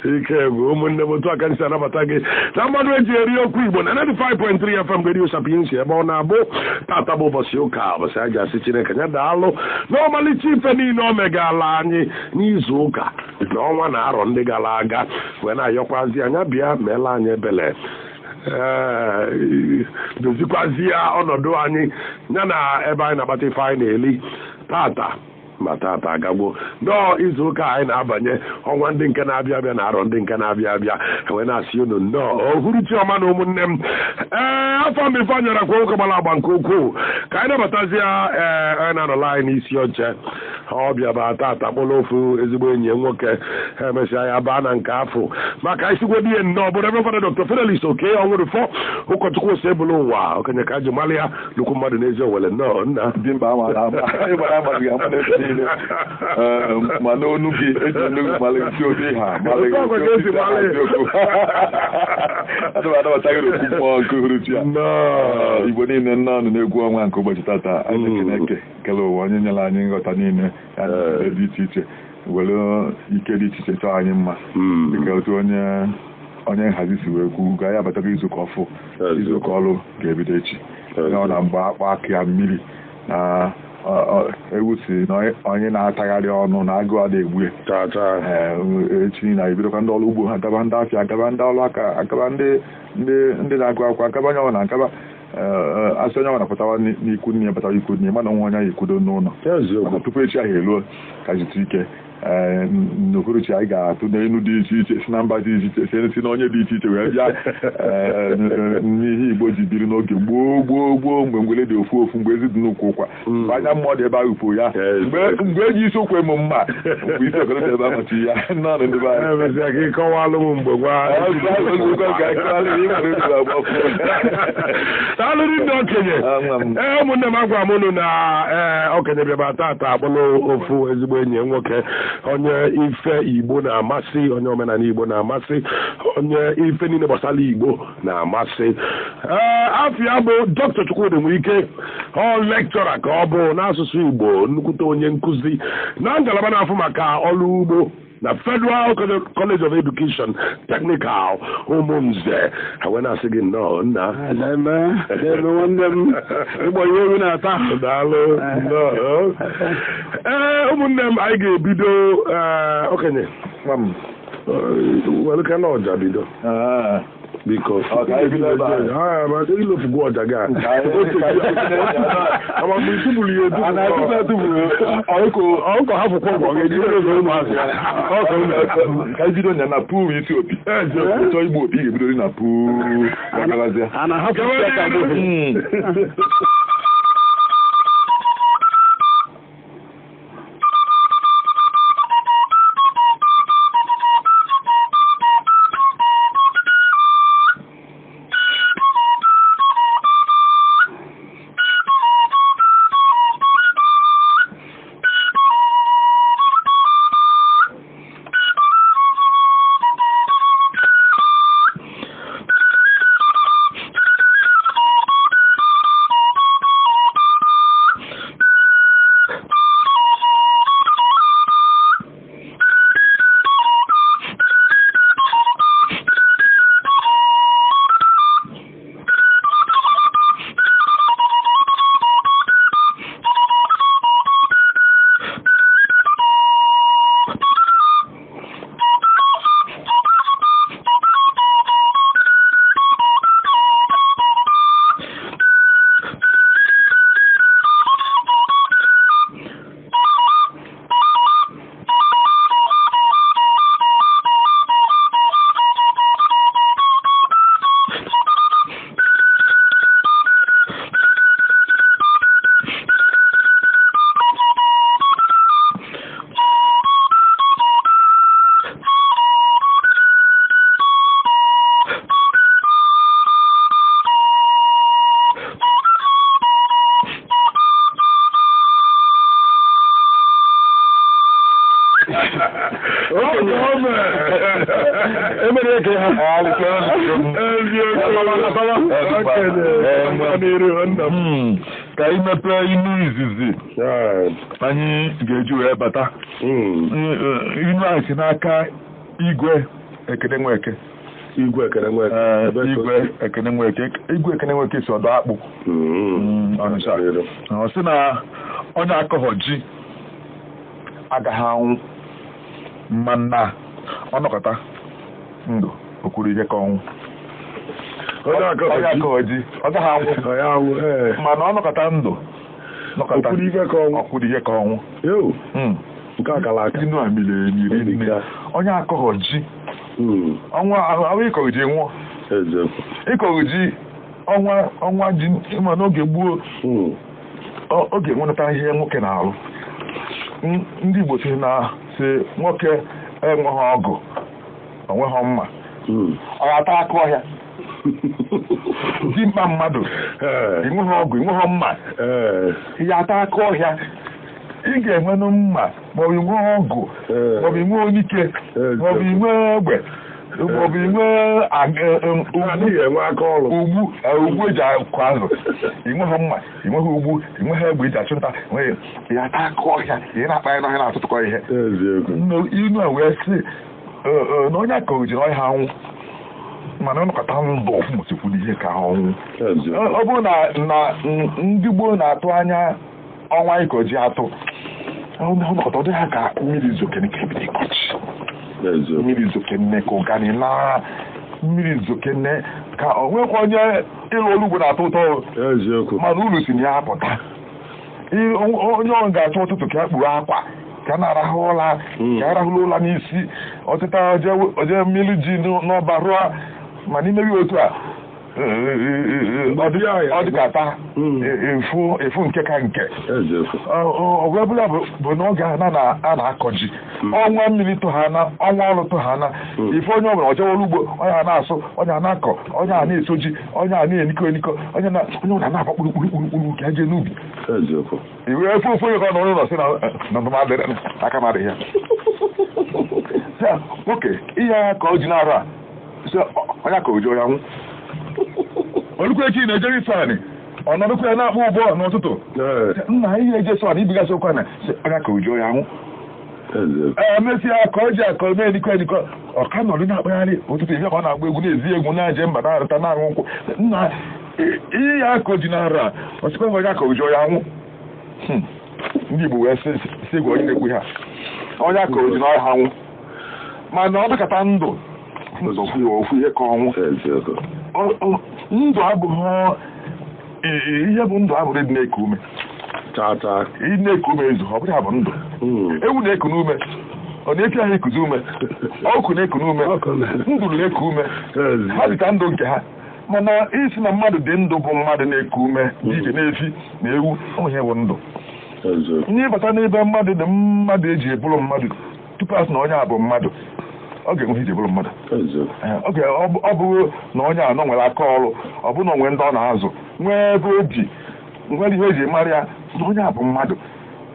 Ike bụ ụmụnne m, otu aka nsi anabata gị na mmadụ eji eri okwu Igbo na 95.3 FM Radio Sapiensia, ebe ọ na-abụ tata bụ ụbọchị ụka, ụbọchị anyị ji asị Chineke ya daalụ na ọmalịcha ife niile o megala anyị n'izu ụka na ọnwa na arọ ndị gara aga, wee na-ayọkwazi anya bịa meela anyị ebele, ee, dozikwazi ya ọnọdụ anyị ya na ebe anyị na-akpata ife anyị na-eli tata. Ma tata agagbo nnọọ, izu ụka anyị na-abanye, ọnwa ndị nke na-abịa abịa na arọ ndị nke na-abịa abịa, wee na-asị unu nnọọ, ohuruchi ọma na ụmụnne m. Ee, afọ m ife anyara kwa ụka gbara agba nke ukwuu ka anyị nabatazi ya. Ee, anyị na-anọla anyị n'isi oche, ọ bịaba tata kpọrọ ofu ezigbo enyi ya nwoke, ha emesịa ya baa na nke afọ maka isigwodi ihe nnọọ bụrụ ebe fada Dr. Fidelis Oke Ọnwụrụfọ, ụkọchukwu ose ebulu ụwa, okenye ka ji mara ya, nnukwu mmadụ n'ezi owele. Nnọọ, nna. Dimkpa ama ama, ịgbara amaghị ama n'ebe niile. Ee, ma n'onu gị eji onu gị malụ isi obi ha malụ Otu ọgwa ka esi malụ ya. Ana m anabata gị n'okwu mmụọ nke uhuruchi a. Nnọọ. Igbo niile, nnọọ n'egwu ọnwa nke ụbọchị tata. Anyị Chineke kele ụwa, onye nyere anyị nghọta niile ya na ebe dị iche iche, were ike dị iche iche chọọ anyị mma, dịka otu onye nhazi si wee kwu, ga ya abatago izuụka ọfụ, izuụka ọrụ ga-ebido echi. Ọ na mgbe akpa aka ya mmiri na ewu si na onye na-atagharị ọnụ na agụụ ada egbu ya. Tata. Ee, echi na ebidokwa ndị ọrụ ugbo ha agaba, ndị afịa agaba, ndị ọrụ aka agaba, ndị na-agụ akwụkwọ agaba, onye ọbụla agaba. Asị onye ọbụla pụtawa n'ikwu nne ya, batawa ikwu nne ya, mana onwe onye ya ekwudo n'ụlọ. Eziokwu. Mana tupu echi ahụ eruo, ka jite ike. Ee, n'uhuruchi anyị ga-atụ n'elu dị iche iche, si na mba dị iche iche, si n'onye dị iche iche wee bịa. Ee, n'ihe Igbo ji biri n'oge gboo gboo gboo, mgbe ngwele dị ofu ofu, mgbe ezi dị n'ukwu ụkwa, mgbe anya mmụọ dị ebe ahụ pụ ya, mgbe eji isi okwu emu mma, mgbe isi okodo dị ebe ahụ chi ya. Nnọọ, ndị be anyị. Emesịa ka ị kọwalụ m mgbe gwa. Daalụrị ndị okenye. Ee, ụmụnne m, agwa m unu na ee, okenye bịaba tata akpọrọ ofu ezigbo enyi ya nwoke, onye ife Igbo na-amasị, onye omenala Igbo na-amasị, onye ife niile gbasara Igbo na-amasị. Ee, afịa bụ Dr. Chukwudi Nwike, ọ lecturer ka ọ bụ n'asụsụ Igbo, nnukwute onye nkụzi na ngalaba na-afụ maka ọrụ ugbo na Federal College of Education Technical, Ụmụnze. Ha wee na-asị gị nnọọ, nna. Deme, deme, nwanne m, ịgbọ ihe ewu na-ata. Daalụ, nnọọ. Ee, ụmụnne m, anyị ga-ebido. Ee, okenye, welụka na ọja bido, biko. Ọ, ka anyị bido ebe a. Ah, ma ilofugo ọja gị a ama mgbe itubulu ya etubu, ọkọ hapụkwa ụgwọ gị eji were ụmụazị. Ka anyị bido nya na puu isi opi. Chọọ igbu opi, ị ga-ebido na puu gagarazie. A na-ahapụ isi aka gị. Emere eke ha. Eziokwu. Ka anyị mepee inu izizi anyị ga-eji wee bata. a si n'aka Igwe Ekene Nweke. Igwe Ekene Nweke. Igwe Ekene Nweke. Igwe Ekene Nweke si ọdọ akpụ. Ọnịsha. Ọ sị na onye akọghọ ji agaghị anwụ, mana ọ nọkọta ndụ okwuru ihe ka ọnwụ. Onye akọghọ ji ọ gaghị anwụ, mana ọ nọkọta ndụ okwuru ihe ka ọnwụ. Nke akara aka. Inu a miri emi. Onye akọghọ ji ọnwa ahụ ịkọghọ ji nwụọ. Ịkọghọ ji ọnwa ji ma n'oge gboo oge nwenata ihe nwoke na-arụ. Ndị Igbo si na si nwoke enweghị ọgụ, onweghị mma, ọ ga-ata akụ ọhịa. Dimkpa mmadụ enweghị ọgụ, enweghị mma, ya ata akụ ọhịa. Ị ga-enwenụ mma maọbụ inwe ọgụ maọbụ inwe onike maọbụ inwe egbe maọbụ inwe ugbu ugbu eji akụ azụ. Inweghị mma, inweghị ugbu, inweghị egbe eji achụ nta, ya ata akụ ọhịa. Ị na-akpa ya n'ọhịa na-atụtụkọ ihe. Inu a wee sị na onye akọghị ji n'ọhịa anwụ, mana ọ nọkọta ndụ ọfụmụsikwuru ihe ka ọnwụ. Ọ bụrụ na ndị gboo na-atụ anya ọnwa ịkọ ji atụ, ọ dị ha ka mmiri zokene ka ebido ịkọchi, mmiri zokene ka ụgani laa, mmiri zokene ka o nwekwa onye ịlụ ọrụ ugbo na-atọ ụtọ, mana uru si na ya apụta. Onye ọ ga-achọ ụtụtụ ka ya kpuru akwa ka a na-arahụ ụra, ka a rahụrụ ụra n'isi ọtịta oje mmiri ji n'ọba rụọ. Ma n'ime gị otu a ọ dị ka taa efu nke ka nke ọgụ ebula bụ n'oge a na-akọ ji, ọnwa mmiri tụ ha na ọnwa ọrụ tụ ha na ife onye ọbụla ọjọọ ọrụ ugbo, onye a na-asụ, onye a na-akọ, onye a na-eso ji, onye a na-enikọ enikọ, onye ọbụla na-akpa kpụrụkpụrụkpụrụ ka eje n'ubi. Iwe efu ofu onye ka ọ nọ n'ụlọ sị na ndụmadụ aka m adịghị ya. Nwoke ihe ya ka o ji na-arụ a onye ka o ji ọya nwụ. Olukwechi na-ejere ife anị, ọ nọdụkwa ya na-akpọ ụbọ n'ụtụtụ. Nna ihe eje sọ na ibigasị ụkwa na onye ka oji ọya nwụ. Emesịa ka o ji akọ mee enikọ enikọ, ọ ka nọdụ na-akpagharị ụtụtụ ihe ka ọ na-agba egwu na-ezi egwu na-eje mba na-arụta na-aṅụ nkwụ. Nna ihe ya ka o ji na-arụ a, ọ sịkwa onye ka oji ọya nwụ. Ndị Igbo wee sị gwa onye na-ekwu ha onye ka oji na ọha nwụ, mana ọ dịkata ndụ ofu ihe ka ọnwụ. Ndụ abụghị ihe bụ ndụ abụrụ ịdị na-eku ume. Ịdị na-eku ume ezu, ọ bụrụ ya bụ ndụ. Ewu na-eku n'ume, ọ na-eku ahụ ekuzi ume, ọkụ na-eku n'ume, nduru na-eku ume, ha dịka ndụ nke ha. Mana isi na mmadụ dị ndụ bụ mmadụ na-eku ume dị iche na-efi na ewu, onye bụ ndụ. Ihe bata n'ebe mmadụ dị, mmadụ eji ebụrụ mmadụ tupu asị na onye a bụ mmadụ, ọ ga-enwe iji bụrụ mmadụ. Ọ bụrụ na onye anọ nwere aka ọrụ, ọ bụrụ na onwe ndị ọ na-azụ, nwee ebe obi, nwere ihe eji mara ya na onye a bụ mmadụ.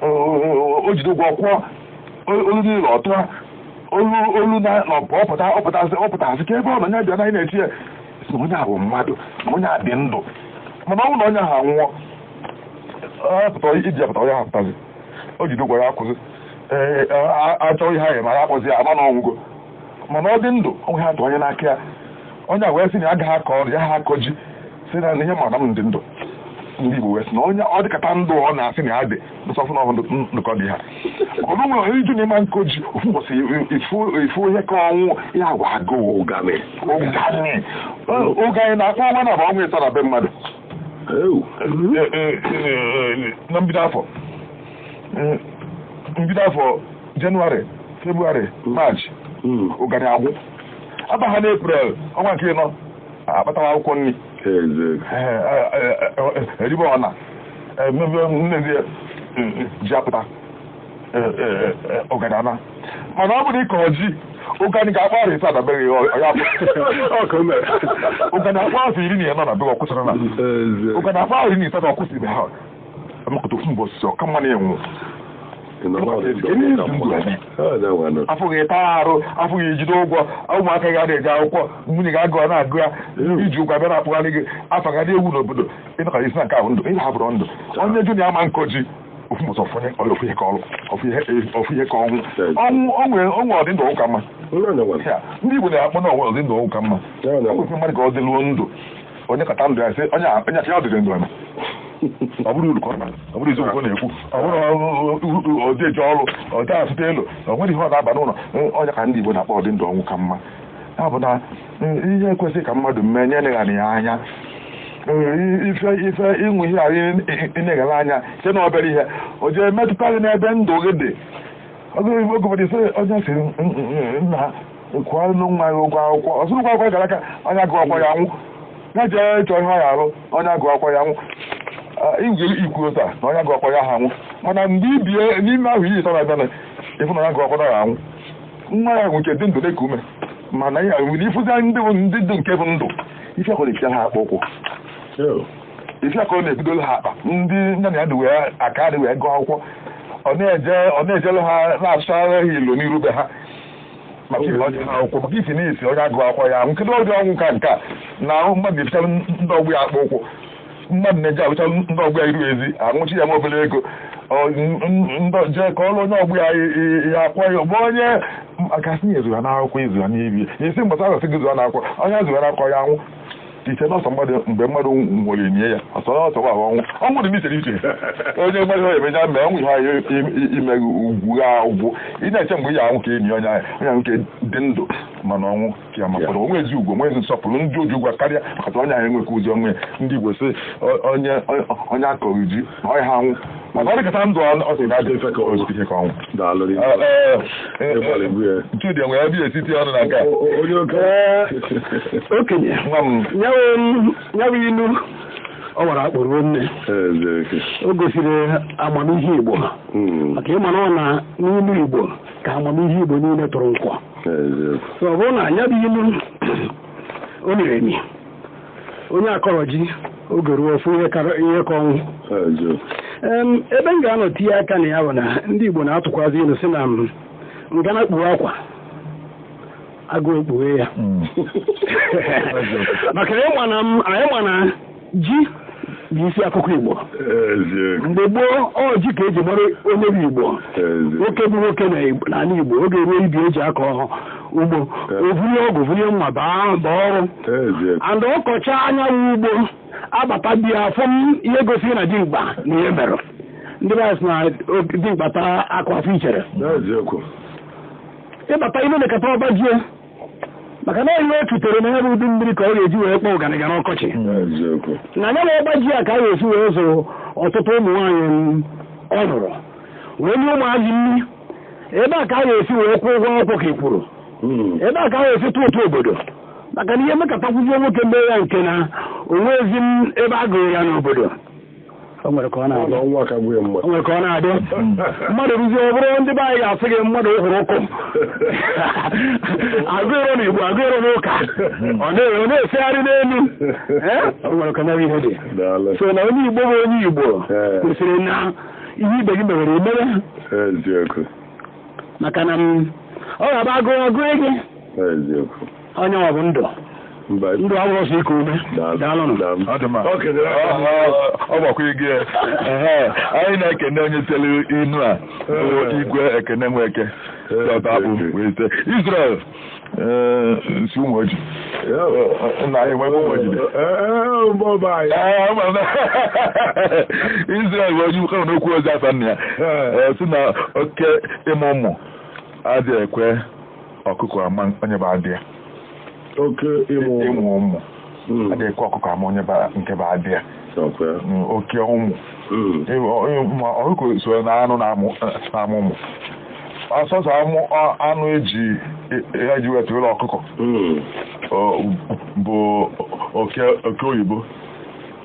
O jide ụgwọ kwụọ, olu niile ọ tụọ, olu na ọpụtasị ka ebe ọ nọ ya bịa na anyị na-echi ya si na onye a bụ mmadụ, na onye a dị ndụ. Mana ọ bụrụ na onye ahụ anwụọ, iji apụta onye ahụ apụtazi, o jide ụgwọ ya akwụzi, achọghị ihe anyị ma ya akpọzi ya ama na ọnwụgo. Mana ọ dị ndụ, onwe ha tụ onye n'aka ya. Onye a wee sị na ya agaghị akọ ọrụ ya, ha akọ ji, sị na ihe mara m dị ndụ. Ndị Igbo wee sị na onye ọ dịkata ndụ ọ na-asị na ya dị nsọfụ na ọhụrụ ndụkọ dị ha. Ọ bụrụ nwere iju na ịma nkọ ji ofu ụbọchị ifu ihe ka ọnwụ ya gwa agụụ ụganị. Ụganị na-akpọ ọnwa na ọnwa ịtọ na be mmadụ. Na mbido afọ Jenụwarị, Febụwarị, Maachị, ụganị agwụ. Aba ha n'Eprel ọnwa nke ịnọ akpatara akwụkwọ nri, eribe ọna nnezi ji apụta ụganị ana. Mana ọ bụrụ ịkọ ji, ụganị ga-akpọ arọ ise adabeghị ya. Ụganị akpọ afọ 14 na beghị ọkwụsịrị na ụganị akpọ afọ 18 ọkwụsịrị ha. Amakọta ofu mbọsị ọka mma na-enwu afụghị taa arụ, afụghị ejide ụgwọ, ụmụaka ga na-eje akwụkwọ, nwunye ga-agụ na-agụ ya, iji ụgwọ abịa na-akpụgharị gị, afa ga na-ewu n'obodo. Ịnọkọta isi na nke ahụ ndụ, ị hapụrụ ndụ. Onye jụ na ama nkọ ji, Ofu mbọsị ofu ihe ka ọrụ, ofu ihe ka ọnwụ. Ọnwụ ọdị ndụ ụka mma. Ndị Igbo na-akpọ na ọnwụ ọdị ndụ ụka mma. Ọ kwesịrị mmadụ ka ọ dịluo ndụ. Onye kata ndụ ya sị onye achị ya dịrị ndụ ya. Ọ bụrụ uru ka ọ bara, ọ bụrụ eziokwu ọ na-ekwu, ọ bụrụ ọdịji ọrụ, ọ dị asụta elu, ọ nwere ihe ọ na-aba n'ụlọ. Onye ka ndị Igbo na-akpọ ọdị ndụ ọnwụ ka mma. Ya bụ na ihe ekwesịghị ka mmadụ mee nye eleghara ya anya. Ife ịnwụ ihe ahụ ịneghara anya site na obere ihe o jee metụta gị n'ebe ndụ gị dị. Oge ụfọdụ sị onye sị nna kwụọrọ nwa ya ụgwọ akwụkwọ, ọ sịrị ụgwọ akwụkwọ gara aka, onye agụ akwụkwọ ya nwụ, ya jee chọọ ihe ọ ya arụ, onye agụ akwụkwọ ya nwụ. Igwe ikwu taa na onye agụ akwụkwọ ya ha anwụ, mana mgbe ibie n'ime ahụ ihe ịtọ na-abịa ịfụ na onye agụ akwụkwọ ya anwụ, nwa ya nwere ike dị ndụ na-eku ume, mana ya nwere ifụzi ndị ndụ nke bụ ndụ. Ife akọ na-eficha ha akpa ụkwụ, ife akọ na-ebidoro ha akpa, ndị nne na ya dị wee aka dị wee gụọ akwụkwọ, ọ na-ejere ha na-asụchara ha ilo n'irube ha maka ife ọjọọ ha akwụkwọ, maka isi na isi onye agụ akwụkwọ ya anwụ. Kedu ọdị ọnwụ ka nke a na ahụ mmadụ na-efichara ndị ọgbụ ya akpa ụkwụ, mmadụ na-eji abụcha ndị ọgbụ ya iru ezi anwụchi ya nwa obere ego jee ka ọrụ onye ọgbụ ya ya akwa ya bụ onye akasị na ezu ha n'akwụkwọ, izu ha n'ibi isi mbọsị ahụ sị gị zụọ n'akwụkwọ, onye azụ ha n'akwụkwọ ya anwụ. Iche n'ọsọ mmadụ mgbe mmadụ nwere nie ya ọsọ n'ọsọ ahụ ọnwụ ọnwụ dị n'iche n'iche. Onye mmadụ ya emeja mee ọnwụ ihe ime ugwu ha ugwu ị na-eche mgbe ya anwụ ka enyi onye ahụ onye ahụ nke dị ndụ, mana ọnwụ ka ya mafọrọ onwe ezi ugwu onwe ezi nsọpụrụ ndị oji ụgwọ karịa maka onye ahụ enwekwa ụzi onwe. Ndị Igbo sị onye akọghị ji na ọhịa ha anwụ, mana ọ dịkọta ndụ ọ sị na adị mfe ka ihe ka ọnwụ. Chidi enwere ebe esiti ọnụ na nke a. Okenye nwa m ya bụ inu ọ gwara akpụrụ nne, o gosiri amamihe Igbo, maka ịma na ọ na n'ime Igbo ka amamihe Igbo niile tụrụ nkwọ. So ọ bụrụ na ya bụ ilu o mere emi, onye akọrọ ji oge ruo ofu ihe ka ọnwụ. Ebe m ga-anọ tinye aka na ya bụ na ndị Igbo na-atụkwazi ilu si na ngana kpuo akwa agụ ekpughe ya, maka anyị ma na ji bụ isi akụkọ Igbo. Mgbe gboo ọ ji ka eji mara onye bụ Igbo, nwoke bụ nwoke n'ala Igbo, oge ruo ibi eji akọ ugbo, o bulie ọgụ bulie mma baa ọrụ, and ọkọcha anyanwụ ugbo abata di ya afọ m ihe gosiri na dimkpa na ihe mere. Ndị be anyị sị na dimkpa taa akụ afọ ichere ịbata ihe na-ekata ọba ji, maka na ihe o chutere na ya bụ ụdị mmiri ka ọ ga-eji wee kpọọ ụganịga n'ọkọchị. Na ya na ọba ji a ka a ga-esi wee zụrụ ọtụtụ ụmụ nwaanyị ọ nụrụ wee nye ụmụazị nri, ebe a ka a ga-esi wee kwụọ ụgwọ akwụkwọ ka ekwuru, ebe a ka a ga-esi tụ ụtụ obodo, maka na ihe mekatakwuzie nwoke mee ya nke na onwe ezi ebe a gụrụ ya n'obodo. O nwere ka ọ na-adị mmadụ rụzie, ọ bụrụ ndị be anyị ga-asị gị mmadụ hụrụ ụkwụ agụrụ n'Igbo agụrụ n'ụka, ọ na-efegharị n'elu. O nwere ka ihe dị. So na onye Igbo bụ onye Igbo kwesịrị na ihe ibe gị mewere emere, maka na ọ ga-aba agụụ agụ gị onye ọ bụ ndụ ndụ awụrụ ọsọ iku ume. Daalụnụ. Ọ gbakwa ige. Anyị na-ekene onye tere inu a bụ Igwe Ekene Nweke Israel si ụmụ oji na enwe ụmụ oji Israel bụ onye ụka n'okwu ozi afa nna ya si na oke ịmụ ụmụ adịghị ekwe ọkụkọ ama onye bụ adị ya. Oke ịmụ ụmụ adịghị ekwe ọkụkọ ama onye nke bụ adị ya. Oke ụmụ ọkụkọ so na anụ na-amụ ụmụ, ọsọsọ anụ eji weta ụlọ ọkụkọ bụ oke oyibo,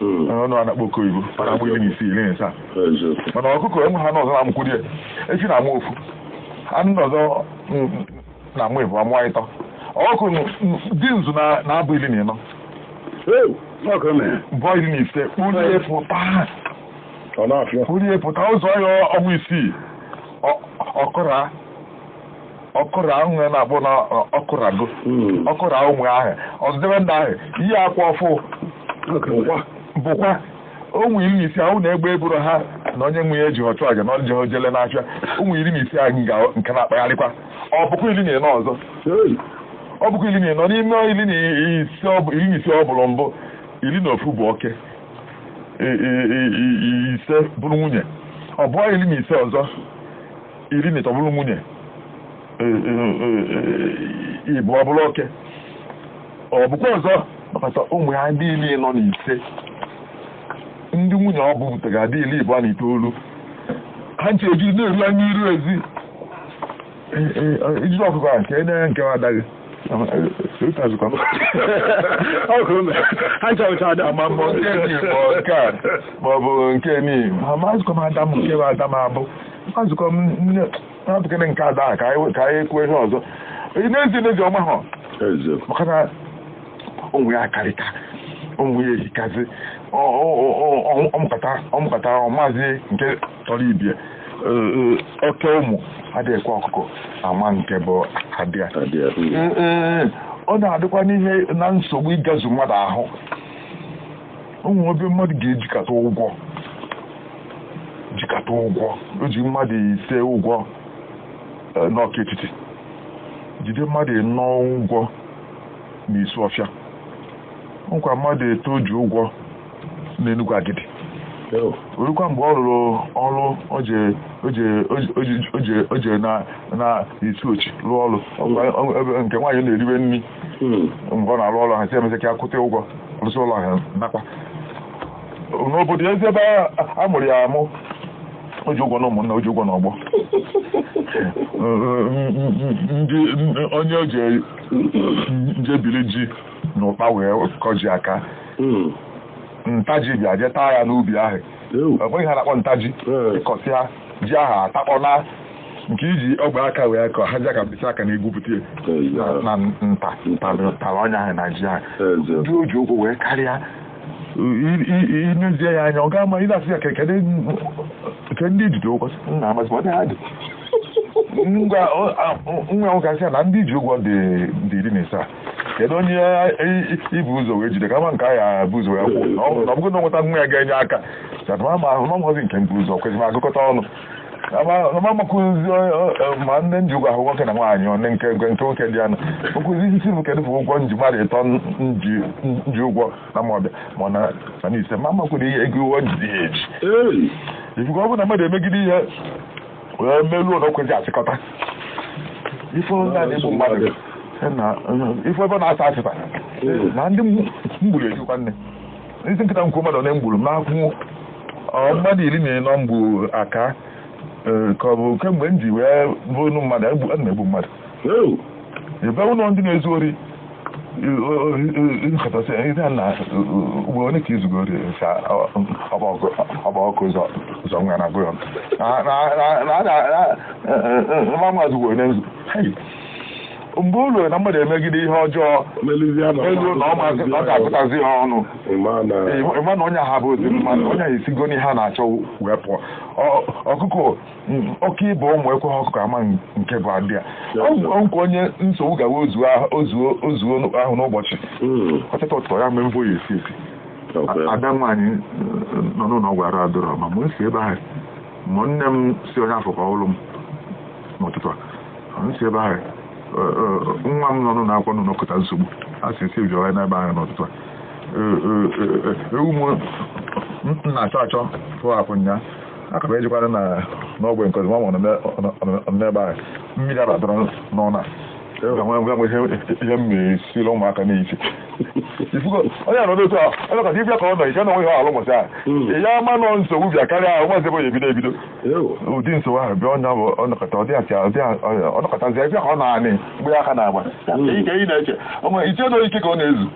ọnụ a na-akpọ oke oyibo, ọ na-amụ 16 17, mana ọkụkọ enwe ha n'ọzọ na-amụkwuru ya, echi na-amụ ofu, anụ ọzọ na-amụ ịbụ amụọ ịtọ. Ọkụ dị nzu na-abụ 14 bụ 15, kpulie pụta kpulie pụta ụzọ ya ọnwa 6 ọkụra ahụ na-abụ na ọkụrago ọkụra ụmụ ahụ ọzụdebe ndị ahụ ihe akwa ọfụ bụkwa Ụmụ 16 ahụ na-egbe eburu ha na onye nwe ya eji ọchụ aja na ọjị jele n'afịa. Ụmụ 16 anyị nke na-akpagharịkwa ọ bụkwa 14 ọzọ. Ọ bụkwa 14 n'ime 16 ọ bụrụ mbụ 11 bụ oke, 5 bụrụ nwunye, ọ bụọ 15 ọzọ, 13 bụrụ nwunye, 2 bụrụ oke. Ọ bụkwa ọzọ maka ụmụ ya niile nọ n'ise ndị nwunye ọ bụ ga-adị 29. Ha nche eji na-eru anya iru ezi ijiji ọkụkọ a nke na nke adaghị maọbụ nke nii mazụkọ m ada m nke bụ ada m abụ mazụkọ m na-abụkene nke ada a ka anyị kwuo ihe ọzọ n'ezie n'ezie ọma ha maka na ụmụ ya akarịka ụmụ ya ehikazi ọmụkata maazị nke tọrọ ibie oke ụmụ adịghịkwa ọkụkọ ama nke bụ adịa. Ọ na-adịkwa n'ihe na nsogbu ịgazu mmadụ ahụ. Ụmụ obe mmadụ ga-ejikọta ụgwọ o ji mmadụ 5 ụgwọ n'ọka etiti, jide mmadụ 4 ụgwọ n'isi ọfịa, nkwa mmadụ 3 ji ụgwọ n'Enugwu Agidi. Orukwa mgbe ọ rụrụ ọrụ o je na isi ochi rụọ ọrụ nke nwaanyị na-eriwe nri mgbe ọ na-arụ ọrụ ha si emezi ka akwụta ụgwọ rụsị ụlọ ha nakwa n'obodo ezi ebe a mụrụ ya amụ. O ji ụgwọ na ụmụnna, o ji ụgwọ n'ọgbọ ndị onye o ji njebili ji na ụkpa wee kọji aka ntaji bịa jee taa ya n'ubi ahụ. Ọ bụghị ha na-akpọ ntaji ịkọsịa ji ahụ atakpọ na nke iji ogbe aka wee kọ ha ji aka mkpịsị aka na-egwupụta na nta tara ọnya ahụ na ji ahụ. Ndị o ji ụgwọ wee karịa inezie ya anya ọ ga-ama ị na-asị ya ke ndị jide ụgwọ nna amasị ọ dị ha dị ngwa nwa nwoke asị ya na ndị ji ụgwọ dị 17. Kedu onye ibu ụzọ wee jide kama nke ya bụ ụzọ wee kwụ na ọ bụrụ na nweta nwa ya ga-enye aka ma ahụ na ọmụzi nke mbụ ụzọ kwesịrị ma agụkọta ọnụ amakụzi ma nne nji ụgwọ ahụ nwoke na nwaanyị ọ nke nwoke dị anụ nkụzi isi bụ kedụ bụ ụgwọ nji mmadụ 3 nji ụgwọ na maọbịa ma na 5 ma amakwụrụ ihe ego ụgwọ njide ya eji ifugo ọ bụ na mmadụ emegide ihe wee meluo na okwezi achịkọta ife na-egbu mmadụ ife ebe na-asa asịsa na ndị mgburu ejikwa nne isi nkịta nkwu mmadụ na mgburu na-akwụ mmadụ 14 mgbu aka ka ọ bụ kemgbe m ji wee bụrụ mmadụ a na-egbu mmadụ ebe ụlọ ndị na-ezu ori nkata na ugboro ole ka izugo ori ọba ọkụ ụzọ nwa na agụ ya na mgbe ụlọ na mmadụ emegide ihe ọjọọ elu na ọ ga-agụtazi ya ọnụ ịma na onye ha bụ ozi mmadụ onye ahụ esigo n'ihe a na-achọ wee pụọ. Ọkụkọ oke ịbụ ụmụ ekweghị ọkụkọ ama nke bụ adị ya nkwa onye nsogbu gawa ozuo ahụ n'ụbọchị ọtụtụ ụtụtụ ya mee mbọ ya esi esi. Ada nwaanyị nọ n'ụlọ ọgwụ arụ adịrọ ma mụ si ebe ahụ mụ nne m si onye afọ ka ọlụ m n'ụtụtụ a m si ebe ahụ nwa m nọ n'ụlọ akwụkwọ nọ n'ọkụta nsogbu a sị esi bịawa n'ebe ahụ n'ụtụtụ a ewu m na-achọ achọ fụ afụ nya aka m ejikwara na n'ọgwe nke ọzọ ma ọ nọ n'ebe ahụ mmiri abatara n'ọna ihe m mesiri ụmụaka n'iche onye nọ n'otu a onye kọta ibia ka ọ nọ iche na onwe ihe alụ ụbọchị ahụ ya ama nọ nsogbu bịa karịa ahụ maazị ebe ebido ebido ụdị nsogbu ahụ bịa onye ọnọkọta ọnọkọtazi ebe ka ọ na-anị mgbe aka na-agba ike ị na-eche iche na ike ka ọ na-ezu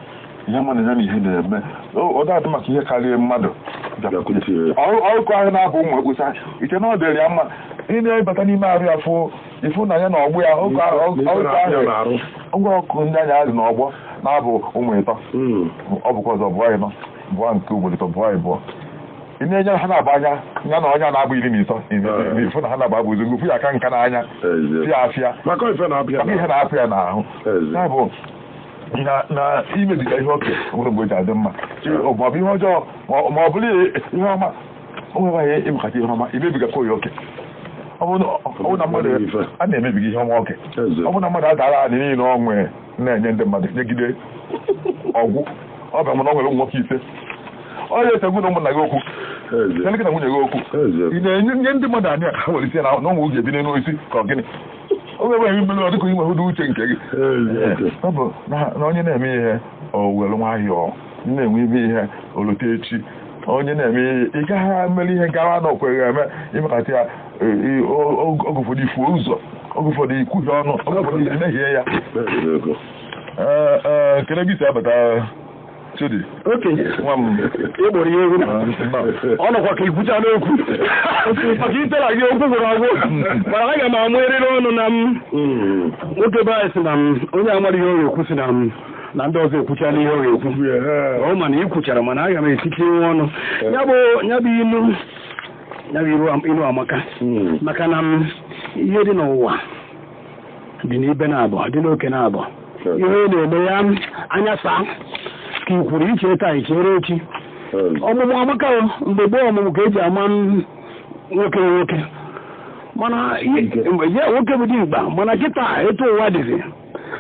ihe mana ya na ihe na-eme ọ na-adị maka ihe karịa mmadụ ọkụ ahụ na-abụ ụmụ ekposa iche na ọ dịrị ya mma ị na-ebata n'ime arụ ya fụ ịfụnanya na ọgbụ ya ngwa ọkụ ndị anya azụ na ọgbọ na-abụ ụmụ ịtọ ọ bụkwa ọzọ bụọ ịnọ bụọ nke ugboro ịtọ bụọ ịbụọ ị na-enye ha na-abụ anya ya na ọnya na-abụ 13 ịfụ na ha na-abụ abụ ozugbo fụ ya aka nka n'anya fịa afịa maka ihe na-apụ ya n'ahụ ya bụ Na imebiga ihe oke nwere mgbe o ji adị mma, ma ọ bụ ihe ọjọọ ma ọ bụrụ ihe ọma, o nweghị ịmekata ihe ọma imebigakwa ya oke. Ọ bụrụ na mmadụ a na-emebiga ihe ọma oke, ọ bụrụ na mmadụ adara anị niile ọ nwee na-enye ndị mmadụ nyegide ọgwụ, ọ bụ na ọ nwere ụmụ nwoke ise, ọ ga-esegbu na ụmụnna gị okwu, elekọta nwunye gị okwu, ị na-enye ndị mmadụ anyị ka ha nwere isi na ụmụ gị ebi n'elu isi ka ọ gịnị? O nweghị mmeri, ọ dịka inwe hụdụ uche nke gị. Ọ bụ na onye na-eme ihe o were nwayọọ na-enwe ime ihe olote echi, onye na-eme ihe ị gaghị emere ihe gawa na okweghị eme imekata ya. Oge ụfọdụ ifuo ụzọ, oge ụfọdụ ikwuhie ọnụ, oge ụfọdụ imehie ya. Kele gị si abata Chidi. Okenye nwa m ịgboro ya egwu ọ nọkwa ka ikwucha n'okwu maka itela gị okwu gwụrụ agwụ, mana aga m amụ eriri ọnụ na m nwoke be anyị sị na m onye amara ihe ọ ga-ekwu sị na m na ndị ọzọ ekwuchala ihe ọ ga-ekwu, ọ mana ị kwuchara, mana aga m etiti nwa ọnụ. Ya bụ ilu, ya bụ ilu amaka, maka na m ihe dị n'ụwa dị n'ibe na-abụ dị n'oke na-abụ ihe na-eme ya anya saa ka i kwuru iche taa ichere echi. Ọmụmụ amaka, mgbe gboo ọmụmụ ka eji ama nwoke nwoke, mana nwoke bụ dimkpa, mana kịta etu ụwa dịzi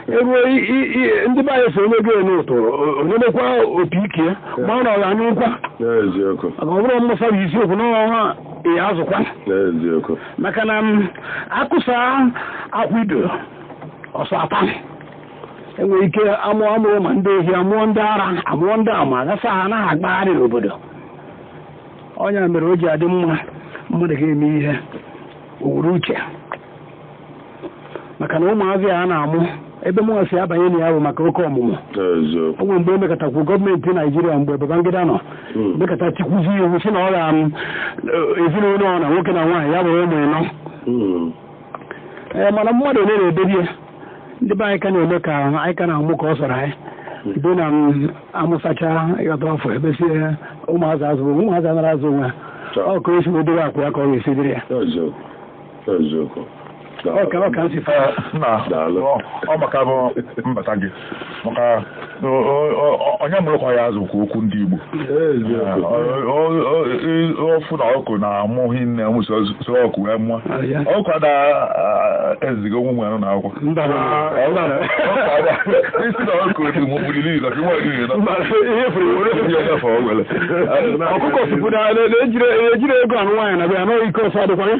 eruo ndị be anyị so onye go ene ụtụrụ onye mekwa opi ike ya ma ọ nọrọ anya ụkwa, maka ọ bụrụ mmụsa bụ isiokwu n'ọnwa ya azụkwa, maka na akụsa akwa ido ọsọ ata enwere ike amụọ amụrụ ma ndị ohi amụọ ndị ara amụọ ndị ama aghasa ha anaghị agbagharị n'obodo. Ọnya mere o ji adị mma mmadụ ga-eme ihe owuru uche, maka na ụmụazị a na-amụ ebe mụnwa si abanye na ya bụ maka oke ọmụmụ. O nwere mgbe emekọtakwu gọọmenti Naijiria mgbe Babangida nọ mekọta tikwuzi iwu si na ọ ga ezinụlọ ọ na nwoke na nwaanyị ya bụrụ ụmụ ịnọ. Ee, mana mmadụ ole na-edobe ya? Ndị be anyị ka na-eme ka anyị ka na-amụ ka ọ sọrọ anyị bido na amụsacha ịghọta afọ ebesie ụmụazị azụ ụmụazị anara azụ onwe ha, ọ ka o si dobe akwa ya ka ọ ga-esi dịrị ya. Ọ maka bụ mbata gị, maka onye mụrụkwa ya azụ kwa okwu ndị Igbo ofu na ọkụ na-amụghị nne m so ọkụ wee mụọ ọkụ ada eziga onwe nwere na akwụkwọ isi na ọkụ ọkụkọ sipụ na ejiri ego anụ nwaanyị na bịa anaghị ike ọsọ adịkwa ya.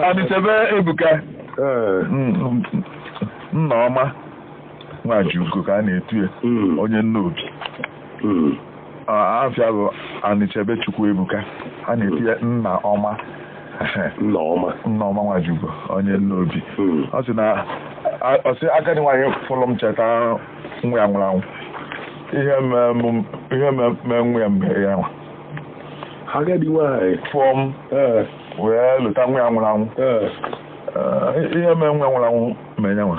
Anichebe Ebuka Nnaọma Nwajiugo ka a na-etu ya, onye nnobi afịa bụ Anichebe Chukwu Ebuka, a na-etu ya Nnaọma Nnaọma Nwajiugo onye nnobi. Ọ sị na ọ sị agadi nwaanyị fụlụ m cheta nwa ya nwụrụ anwụ, ihe mee nwa ya mgbe ya nwa agadi nwaanyị fụọ m wee lụta nwa ya nwụrụ anwụ, ihe mee nwa nwụrụ anwụ mee ya nwa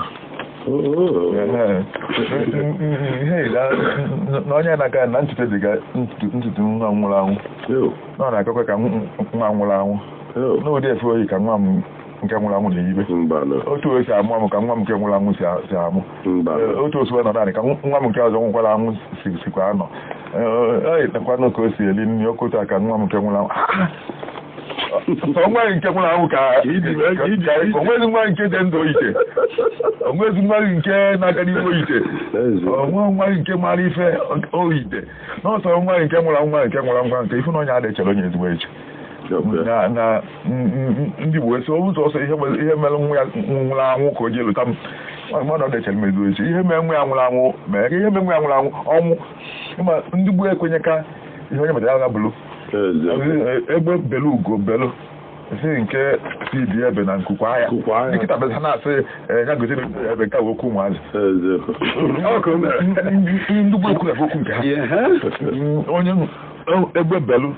na onye na-aga na ntutu dịga ntutu nwa nwụrụ anwụ, na ọ na-akọkwa ka nwa nwụrụ anwụ n'ụdị efe oyi ka nwa m nke nwụrụ anwụ na-eyibe, otu o si amụ amụ ka nwa m nke nwụrụ anwụ si amụ, otu osi nọ naanị ka nwa m nke ọzọ nwụkwara anwụ sikwa anọ, ekwanụ ka o si eli nri okotu a ka nwa m nke nwụrụ anwụ. Onweghị nke nwụrụ anwụ ka onwezi nwa nke dị ndụ ite, onwezi nwa nke na-aga n'ihu ite, onwe nwa nke mara ife oite, n'ọsọ nwa nke nwụrụ anwụ nke nwụrụ anwụ nke ife na onye ada echere onye ezigbo eche. Na ndị Igbo esi ụzọ ọsọ ihe mere nwa ya nwụrụ anwụ ka o ji lụta m mmadụ ọ dechere m ezigbo eche, ihe mere nwa ya nwụrụ anwụ mee ihe mere nwa ya nwụrụ anwụ ọnwụ. Ma ndị gboo ekwenye ka ihe onye metara ya bụrụ egbe belu ugo belu si nke si dị ebe na nkukwa ya nkịta beza na-asị ya gosi ebe nke okwu ụmụazị ndị gboo ekwu okwu nke ha onye egbe belu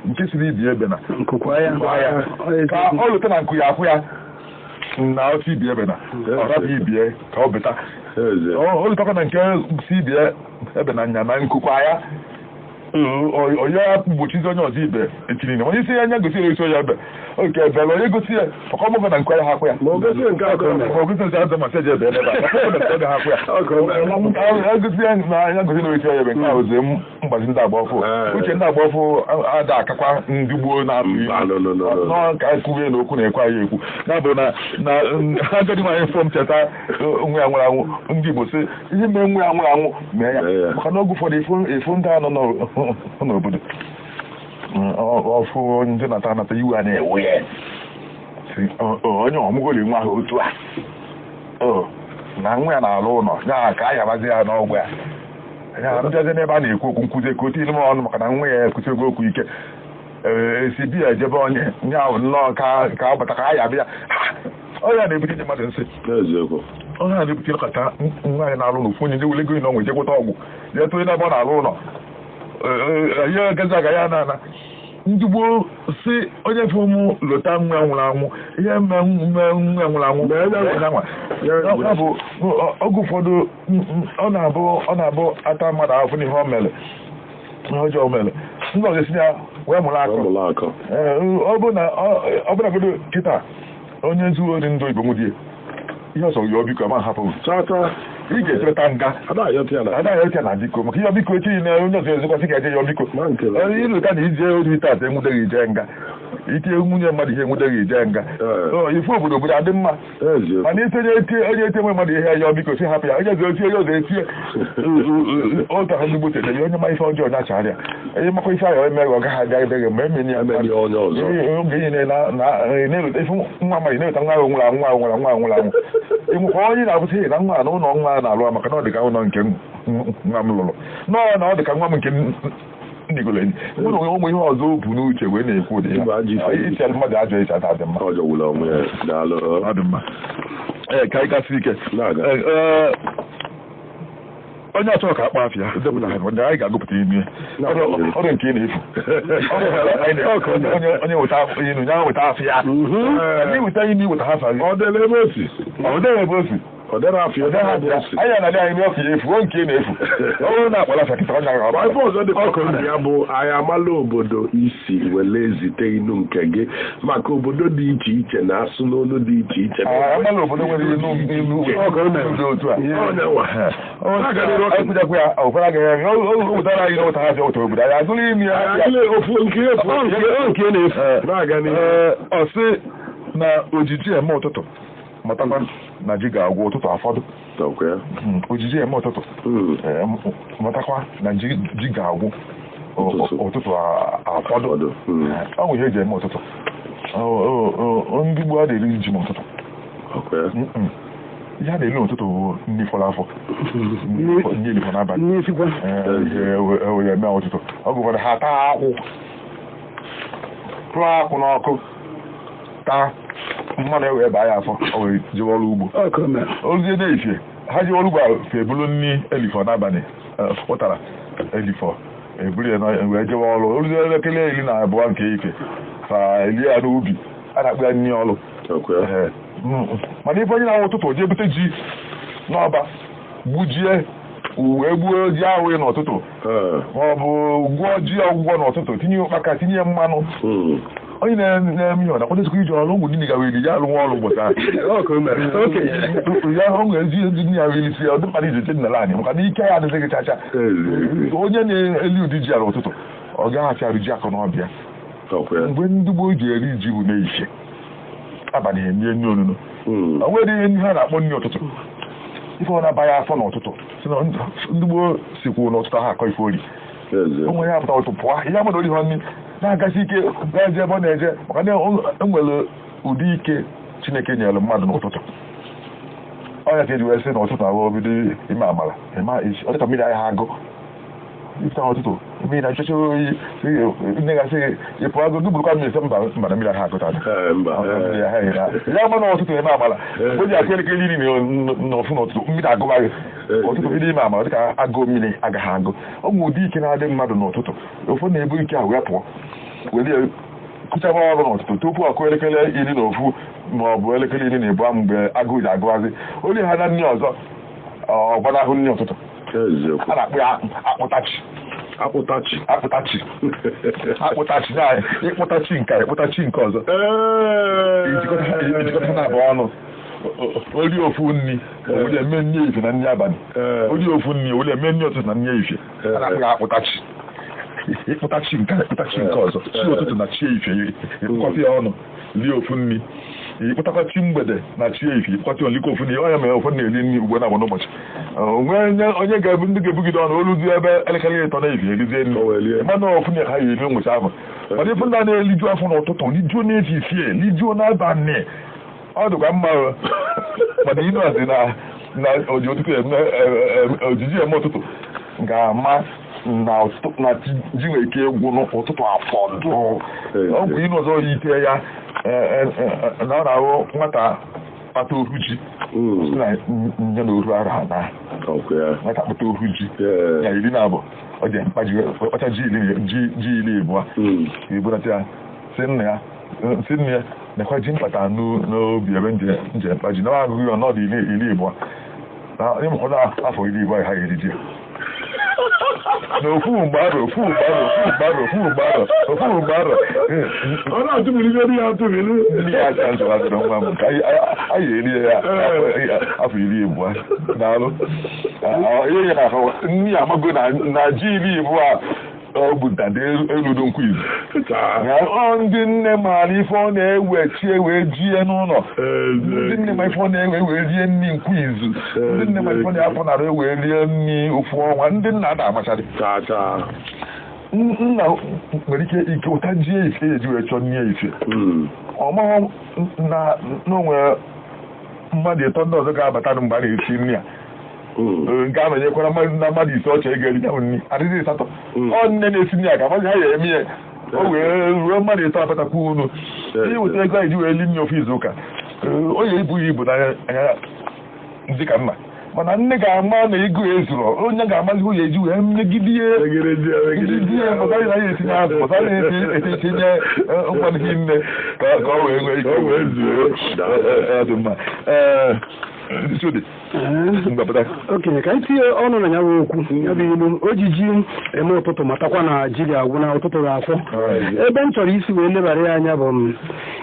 nke siri ibi ebe na nkukwa ya ka ọ lụta na nku ya akwụ ya na otu ibi ebe na ọ rapụ ibie ka ọ beta ọ lụtakwa na nke si ibie ebe na nya na nkukwa ya Onye mgbochizi onye ọzọ ibe etinye onye isi ya anya gosi ya esi onye ebe oke ebele onye gosi ya ọkọ mụgọ na nkwe ya hapụ ya Ma o gosi nke akọ mere. Ma o gosi nke azụ masị eji ebe ebe a hapụ ya egosi ya na anya gosi na esi ya ebe nke a ozi mgbazi ndị agba ọfụ uche ndị agba ọfụ ada akakwa ndị gboo na-atụ Mba, no, no, no, no. nọ ka ekwughị na okwu na-ekwe anyị ekwu ya bụ na na agadi nwaanyị fọm cheta nwa ya nwụrụ anwụ ndị Igbo sị ihe mee nwa ya nwụrụ anwụ mee ya Mee ya. maka na oge ụfọdụ efu ndị a nọ n'obodo ọfụ ndị nata anata iwe a na-ewe ya Sị, onye ọmụgoli nwa ahụ otu a na nwa ya na-alụ ụlọ ya ka a yabazi ya n'ọgwụ ya ya mbịazi n'ebe a na-ekwu okwu nkwuzi ka o tinyere m ọnụ maka na nwa ya ekwusigo okwu ike esi bi ya ejebe onye nya ahụ nnọọ ka ka ọ bata ka a ya bịa onye a na-ebute ndị mmadụ nsị N'eziokwu. onye a na-ebute nlekọta nwaanyị na-alụ n'ofu onye ndị wele ego na ọnwa ejekwata ọgwụ ya tụnye n'ebe ọ na-alụ ụlọ ya gazi aga ya na ana ndị gboo si onye fụ mụ lota nwa nwụrụ anwụ ihe mme nwa nwụrụ anwụ Mee ya nwa. Ya bụ oge ụfọdụ ọ na-abụ ata mmadụ ahụhụ n'ihe o mere ihe ọjọọ o mere ndị ọzọ esi ya wee mụrụ akọ Ọ mụrụ akọ. ọ bụ na godo kịta onye zuo ori ndụ igbo nwudie ihe ọsọ yọọ biko ama hapụ Chata. ị ga-echeta nga Ada ayọta ya na. anaghị eche na biko maka ihe biko echi na onye ọzọ ezokwasị ka eje yọọ biko Ma nke na- onye ịlụta na ije ori taata enwudeghị ije nga ite nwunye mmadụ ihe enwudeghị ije nga ife obodo obodo adị mma Eziokwu. mana ite onye etie onye etie nwe mmadụ ihe yọọ biko si hapụ ya onye ọzọ etie onye ọzọ etie otu ahụ ndị gboo tere onye ma ife ọjọọ nyachara ya onye makwa ife ahụ eme ọ gaghị abịa ebeghị ma emeni ya Emeni onye ọzọ. oge niile na-eleta ife nwa mmadụ na-eleta nwa ahụ nwụrụ anwụ nwa ahụ nwụrụ anwụ nwa ahụ nwụrụ anwụ ịnwụkwa onye na-abụsị na nwa na ụlọ nwa na-alụ maka na ọ dị ka ụlọ nke nwa m lụrụ nọọ na ọ dị ka nwa m nke ndigolo enyi nwere onwe ụmụ ihe ọzọ o bu n'uche wee na-ekwu ụdị Ịbụ ajọ ya ife. iche mmadụ ajọ iche ada dị mma Ọ jọgburu onwe ya. Daalụ. ọ dị mma ee ka anyị gasị ike Na-aga. Ee, onye ọchọ ka akpa afịa depụta ha, ndị anyị ga-agụpụta ime ọrụ nke ị na-efu onye weta inu ya weta afịa ndị weta inu iweta ha afa Ọ dịla ebe o si. ọ dịghị ebe o si Ọ dịrị afịa Ọ dịghị ebe o si. anyị na-adị anyị n'ọkụ ya efu o nke ị na-efu ọ bụrụ na akpọrọ afịa kịta ọ Ma nyara ife ọzọ dị ka ọ ya bụ anyị amala obodo isi wele zite inu nke gị maka obodo dị iche iche na-asụ n'olu dị iche iche. amala obodo nwere inu inu dị otu a Onye nwa. ekwujakwa ya ọkwara agaghị o wetara anyị n'ụta ha bịa ụta obodo anyị agụrụ imi ya Anyị ofu nke efu. Nke na-efu. Na-aga n'ihu. Ee, ọ sị na ojiji eme ụtụtụ matakwa na ji ga-agwụ ụtụtụ afọdụ Tọkwa ya. Ojiji eme ụtụtụ matakwa na ji ga-agwụ Ụtụtụ. ụtụtụ afọdụ Afọdụ. Ọ nwere ihe eji eme ụtụtụ ndị gboo a na-eri ji n'ụtụtụ Ọkwa ya. Ihe a na-eri n'ụtụtụ bụ nri fọrọ afọ nri erifọ n'abalị N'isikwa. Ee, eme ụtụtụ ọ gụkwara ha taa akwụ tụọ akwụ n'ọkụ taa mmanụ ewee baa ya afọ o wee jewe ọrụ ugbo Ọ ka o mere. ozie na-efie ha ji ọrụ ugbo a fe ebulu nri elifọ n'abalị ụtara elifọ eburu ya wee jewe ọrụ oruzie elekere 12 nke ife fa elie ya n'ubi a na-akpụ ya nri ọrụ Ọkwa ya. Ee, mana ife onye na-awụ ụtụtụ jee bute ji n'ọba gbujie wee gbuo ji ahụ n'ụtụtụ ma ọ bụ gwụọ ji ọgwụgwọ n'ụtụtụ tinye ụkpaka tinye mmanụ onye na-eme ihe ọ na-akwadozikwa ije ọrụ ụmụ niile gawa eri ya alụnwa ọrụ ụbọchị ahụ Ọ ka o mere. Okenye. ya ọ nwere ezi ezi nne ya wee isi ya ọ dị mkpa na ije nala anyị maka na ike ya adịghị chacha onye na-eli ụdị ji ala ụtụtụ ọ gaghị achị arụ ji akụ n'ọbịa Ọkwa ya. mgbe ndị gboo ji eri ji bụ n'ehihie abalị ha emie nri onuno o nwere ihe ndị ha na-akpọ nri ụtụtụ ife ọ na-abaghị afọ n'ụtụtụ si na ndị gboo sikwu n'ụtụtụ ha akọ ife ori Eze. o nwere ya pụta ụtụ pụọ ihe ama na ori ha nri na-agasi ike na-eje ebe ọ na-eje maka na enwere ụdị ike Chineke nyere mmadụ n'ụtụtụ ọ ya ka eji wee sị n'ụtụtụ ahụ bido ime amara ịma isi ọ dịka mmiri ahịa agụ ịpụta n'ụtụtụ mmiri na-achọcha oyi nne gasị gị ị pụọ agụ gị burukwa mmiri sị mba mba na mmiri ahịa agụ tata Ee, mba. ya ma n'ụtụtụ eme amara o ji akụ elekere iri na ofu n'ụtụtụ mmiri agụbaghị ụtụtụ bido ime amara dịka agụụ mmiri agaghị agụ ọ nwere ụdị ike na-adị mmadụ n'ụtụtụ ụfọdụ na-ebu ike ahụ ya pụọ were ya kụchaba ọrụ n'ụtụtụ tupu ọkụ elekere 11 ma ọ bụ elekere 12 mgbe agụụ ji agụwazi onye ha na nri ọzọ ọ gbanahụ nri ụtụtụ Eziokwu. A na-akpụ ya akpụtachi Akpụtachi. Akpụtachi. Akpụtachi na ịkpụtachi nke a, ịkpụtachi nke ọzọ. Ijikọta na abụọ ọnụ. Oli ofu nri, oli eme nri ehihie na nri abalị. Oli ofu nri, oli eme nri ụtụtụ na nri ehihie. A na-akpụ ya akpụtachi. Ịkpụtachi nke a, ịkpụtachi nke ọzọ. Chi ụtụtụ na chi ehihie, ịkpụkọta ya ọnụ, lie ofu nri. Ịkpụtakwa chi mgbede na chi ehihie, ịkpụkọta ya oliko ofu nri. Onye mere ụfọdụ na-eri nri ugbo na-abụ n'ụbọchị. Onwe onye ga-ebu ndị ga-ebugide ọnụ olu dị ebe elekere 3 na ehihie erizie nri. Mana ofu nri ka ha ga-eri ngwụcha afọ. Mana ife ndị a na-eliju afọ n'ụtụtụ, lijuo n'ehihie, lijuo n'abalị. Ọ dịkwa mma mana ịnụ asị na oji ụtụtụ eme ojiji eme ụtụtụ ga-ama na ji nwere ike ịgwụ n'ụtụtụ afọdụ. Ọ bụ ịnụ ọzọ ite ya na ọ na-ahụ nwata kpata ohu ji na nye na ohu ara na nwata kpata ohu ji ya 12 ọ dị mkpa ji kpacha ji 20 ebunata ya sị nna ya nekwa ji mkpata n'obi ebe nje mkpa ji na agụghị ọnọdụ 20 na ịmụkọta afọ 20 ha eri ji na ofu mgbarụ ofu mgbarụ ofu mgbarụ ofu mgbarụ ofu mgbarụ ọ na-atụbiri ya atụbiri ndị ya aka nzọ azụrụ nwa m ka anyị eri ya afọ 20 daalụ. Ihe ya na nni amago na ji 20 ọ bụ dada eludo nkwu izu. Ọ ndị nne maara ife ọ na-ewe chi wee jie n'ụlọ. Ndị nne ma ife ọ na-ewe wee rie nri nkwu izu. Ndị nne ma ife ọ na-afọ nara ewe rie nri ofu ọnwa. Ndị nna na-amachadị. Nna nwere ike ike ụta ji efe eji wee chọọ nri efe. Ọ maghị na o nwere mmadụ 3 ndị ọzọ ga-abata mgbe a na-esi nri a. Nke a nọnyekwara na mmadụ 5 ọchọ ego eri nri adịghị 8. Ọ nne na-esi nri a ga-amazi ha ya eme ya o wee ruo mmadụ 3 abatakwa unu iweta ego anyị ji wee li nri ofu izu ụka. Onye ibughị ibu n'anya ndị ka nna mana nne ga-ama na ego ezuru onye ga-amazi onye eji wee megide ya etinye azụ pụtara etinye nkwadogị nne ka ọ wee nwee ike dị mma. Okenye ka anyị tinye ọnụ na ya bụ okwu ya bụ ilu ojiji eme ụtụtụ matakwa na ji ga-agwụ na ụtụtụ ga-afọ. Ebe m chọrọ isi wee lebara ya anya bụ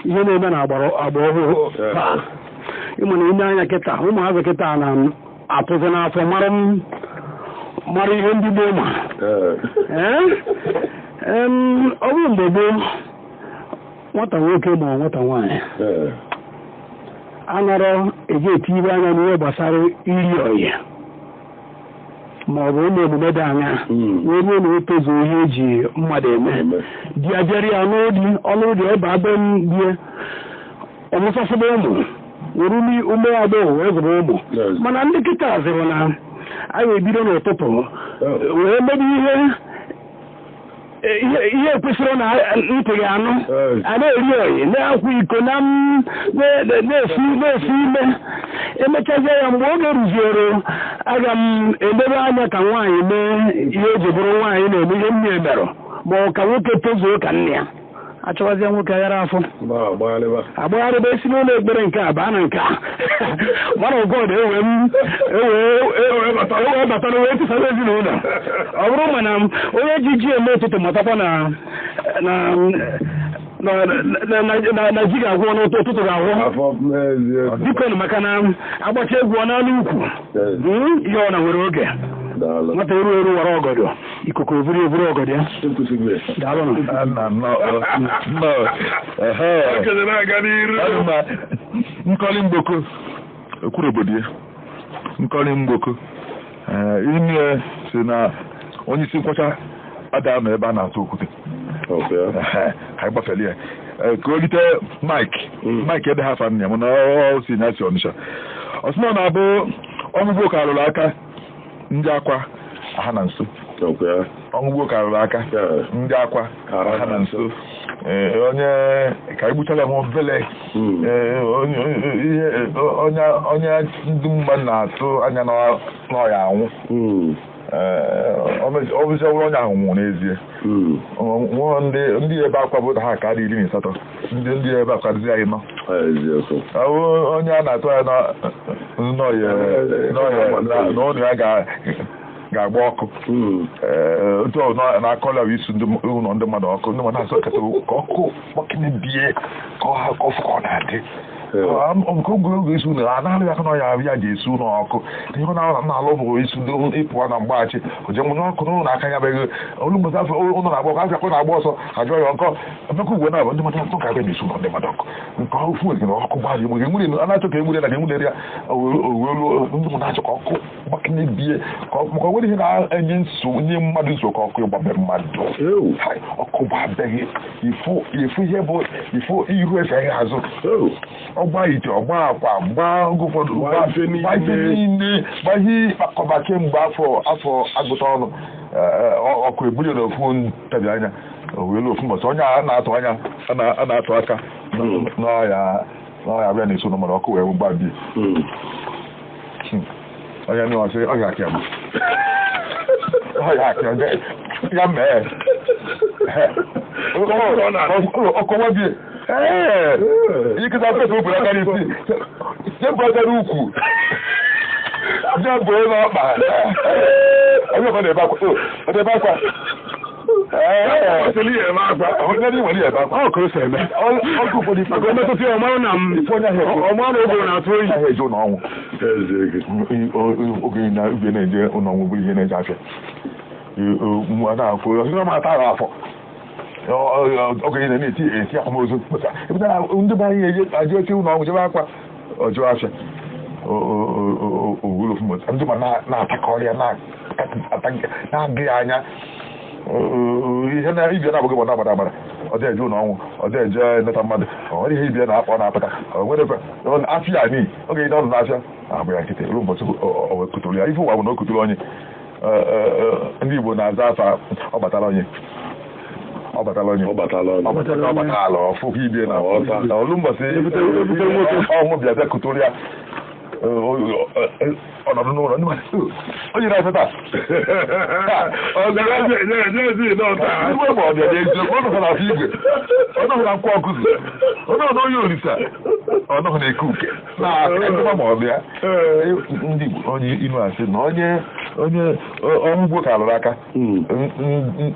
ihe na-eme na agba ọhụrụ taa. Ịmụ na ime anya kịta ụmụazị kịta na-atụzi n'afọ mara ihe ndị gboo ma ọ bụrụ mgbe gboo nwata nwoke ma nwata nwaanyị anarọ eji etinyere anya n'ihe gbasara iri ọyị ma ọ bụ ụmụ omume dị anya wee ruo na o tozuo ihe eji mmadụ eme di ya jere ya n'ụdị ọnụ dị ebe abe die ọmụsasịba ụmụ were ume agbọghọ wee zụrụ ụmụ. Mana ndị kịta zụrụ na a ga-ebido n'ụtụtụ wee mebe ihe kwesịrị na ntị gị anụ a na-eri oyi na-akwa iko na-esi ime emechazie ya mgbe oge ruziere aga m elebe anya ka nwaanyị mee ihe eji bụrụ nwaanyị na-eme ihe nne emerụ ma ọ ka nwoke tozuo ka nne ya achọwazie nwoke aghara afọ agbagharịba esi n'ụlọ ekpere nke a baa na nke a mana ụgọdụ ewee batara wee tụsara ezinụlọ. Ọ bụrụ mana onye ji ji eme ụtụtụ matakwa na na ji ga-agwụ n'ụtụtụ ga-agwụ biko maka na agbacha egwu ọ n'anụ ukwu ihe ọ na nwere oge nwata eru eru wara ọgọdọ ikuku eburu eburu ọgọdọ ya. Nkọli mgboko ekwuru obodo ya nkọli mgboko ime si na onye isi nkwọcha ada nọ ebe a na-atụ okwute ha gbafere ya ka o lite Mike ede ha afa nna ya mana ọ si na si Ọnịsha ọ sị na ọ na-abụ ọmụgbo ka arụrụ aka ndị akwa ha na nso ọṅụgbo karịrị aka ndị akwa ha na nso onye ka egbuchara m obele onye ndị mmadụ na-atụ anya n'ọya anwụ ọ bụzi onye ahụ nwụrụ n'ezie nwụọ ndị ebe akwa bụ ha ka dị 18 ndị ebe akwa dịzi anyị nọ onye a na-atụ anya n'ụlọ ya ga-agba ọkụ otu na-akọla isu ụlọ ndị mmadụ ọkụ ndị mmadụ na-asọ kata ka ọkụ gbakene bie ka ọfụ ka ọ na-adị nke ogologo esi ụlọ a na-alụ ya aka na ya ji esi ụlọ ọkụ ihe ọ na-alụ bụ isu ịpụwa na mgbaghachi oje nwunye ọkụ n'ụlọ aka ya beghị olu mgbata afọ ụlọ na-agba ọkụ afịa na-agba ọsọ ajụọ ya ọkọ emeka ugwe na-abụ ndị mmadụ atọ ga-abịa na-esi ụlọ ndị mmadụ ọkụ nke ofu nwere na ọkụ gbaa egbe enwere a na-achọ ka enwere na ka enwere ya owelu ndị mmadụ na-achọ ka ọkụ gbakene bie maka nwere ihe na-enye nsogbu nye mmadụ nsogbu ka ọkụ ịgbabe mmadụ ọkụ gbabeghị ifu ihe bụ ifu ihu efe azụ ọgba ite ọgba akwa gbaa oge ụfọdụ gbaa ife niile gbaa ihe ịkpakọba kemgbe afọ agụta ọnụ ọkụ ebuli n'ofu ntabi anya owelu ofu mbọchị onye a na-atụ anya a na-atụ aka n'ọya bịa na-eso na mmadụ ọkụ wee gbabie onye nọọsị ọya aka ọya aka ya mee ọkụ gbabie ikịta pesa o buru aka n'isi jebụ aka n'ukwu jebụ n'ọkpa onye ọkọ na-ebe akwa ọ na-ebe akwa oge na ubi na-eje ụlọ ọnwụ bụrụ ihe na-eje afịa afọ oge niile na-eti eti akwamozu ndị be anyị eji eti ụlọ ọnwụ jebe akwa ọjọọ afịa owuru ndị ma na-atakọrọ ya na-agụ ya anya ihe na ibia na-abụghị gbada agbara agbara ọ dị eje ụlọ ọnwụ ọ dị eje nleta mmadụ ọ nwere ihe ibia na-akpọ na-apụta ọ nwere afịa ni oge niile ọ nọ n'afịa agba ya nkịtị ruo ụbọchị o kuturu ya ife ụwa bụ na o kuturu onye ndị Igbo na-aza afa ọ batara onye ọ batala onye ọ batala ọfụkwa ibie na olu mbọsị ọnwụ bịa bịa kuturu ya ọnọdụ n'ụlọ ndị mmadụ onye na-afịa taa igwe ma ọ bịa n'eziokwu ọ nọkwa n'afọ igwe ọ nọkwa na nkwụ ọkụzụ ọ nọkwa na onye olisa ọ nọkwa na-eke uke na ma ọ bịa ndị Igbo onye inu asị na onye onye ọrụ ugbo ka alụrụ aka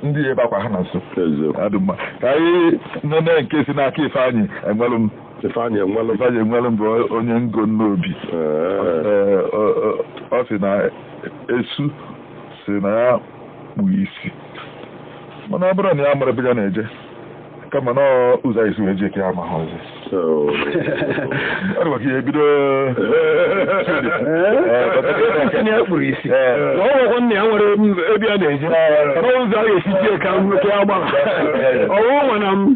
ndị ebe akwa ha na nso adị mma ka anyị nene nke si n'aka Ifeanyị enwelụ m Ifeanyị enwelụ m bụ onye ngo nnobi ọ sị na esu si na ya kpuo isi mana ọ bụrụ na ya mara ebe ya na-eje kama na ụzọ anyị si wee jee ka ya ma ha ọzọ ọ dịkwa ka ihe bido ya kpuru isi na ọ nwekwa nna ya nwere ebe ya na-eje n'ụzọ a ga-esi tie ka nwoke ya gbara ọwụ nwa na m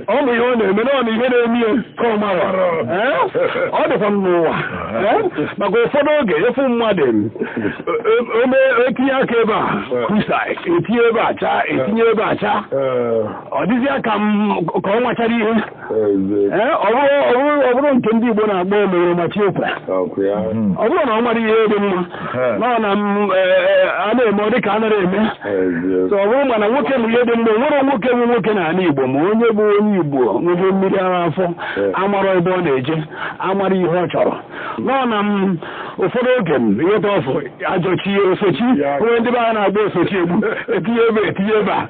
ọ bụ ihe ọ na-eme na ọ na ihe na-eme ya ka ọ mara ọ dịkwa m n'ụwa maka ụfọdụ oge efu mmadụ ome etinye aka ebe a kwusa etinye ebe a chaa etinye ebe a chaa ọ dịzịa ka ka ọ nwachara ihe ọ bụrụ nke ndị Igbo na-akpọ omere machi okwe ọ bụrụ na ọ mara ihe dị mma nọ na a na-eme ọ dịka a nara eme so ọ bụrụ mana nwoke bụ ihe dị mma nwere nwoke bụ nwoke n'ala Igbo ma onye bụ onye Igbo nwebe mmiri ara afọ amara ebe ọ na-eje amara ihe ọ chọrọ nọ na m ụfọdụ oge m ịghọta ọfụ ajọchi osochi onye ndị be anyị na-agba osochi egbu etinye ebe etinye ebe a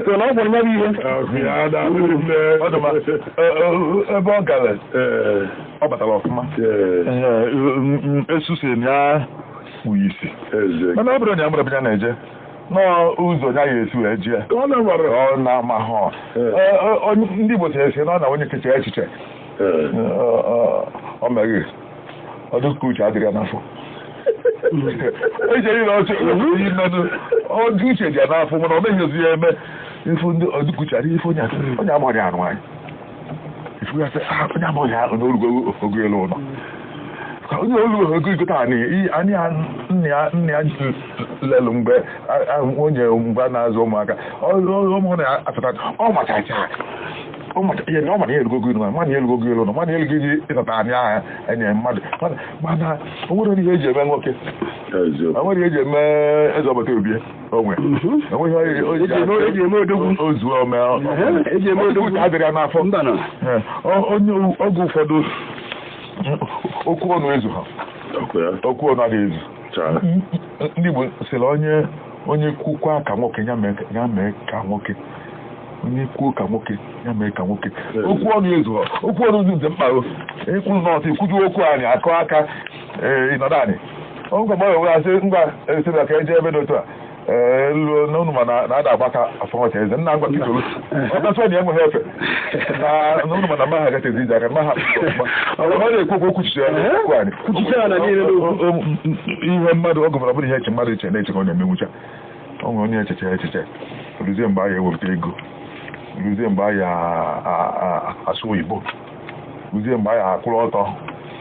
so na ọ gwara ya bụ ihe ebe ọ gara ọ batara ọfụma esusi ya kpuo isi mana ọ bụrụ na ya mara ebe ya na-eje n'ụzọ ya ga-esi wee jee ọ na-amahọ ndị Igbo si esi na ọ na onye kechara echiche ọ meghị ọ dịka uche adịrị ya n'afọ echere na ọjụ uche dị ya n'afọ mana ọ meghị ozi ya eme ife ndị ọdịka uche adịghị ife onye amaghị arụ anyị ifu ya sị onye amaghị arụ n'olugo ogo elu ụlọ onye olu ogo igote anyị anyị nna ya lelu mgbe onye mgbe a na-azụ ụmụaka ụmụ na-apụta ọ machacha ọ mana elugo elu mana elugo elu nọ mana elugo ịnata anyị agha enye mmadụ mana o nwere ihe eji eme nwoke o nwere ihe eji eme eze ọgbata obi onwe ozuo ome adịrị ya n'afọ onye oge ụfọdụ okwu ọnụ ezu ha okwu ọnụ adịghị ezu Ndị Igbo sịrị onye kwukwa ka nwoke ya mee ka nwoke, onye kwuo ka nwoke ya mee ka nwoke. Okwu ọnụ ezughọ, okwu ọnụ dị mkpa. Ekwuru n'ọtụ ikwuju okwu anyị akọ aka ịnọdụ anyị ngwa mgbe wee asị ngwa esibịa ka eje ebe dị otu a luo n'ụnụ ma na-ada agbaka afọ ọcha eze nna ngwa kitolu ọkasị na enweghị efe na n'ụnụ ma na mmaha agaghị ezi ije aka mmaha ọ na-ekwu okwu kwuchiche okwu anyị ihe mmadụ ọ gụmara bụrụ ihe eche mmadụ eche na-eche ka ọ na-emenwucha. Ọ nwere onye echeche echeche ruzie mgbe anyị ewepụta ego, ruzie mgbe anyị asụ oyibo, ruzie mgbe anyị akwụrụ ọtọ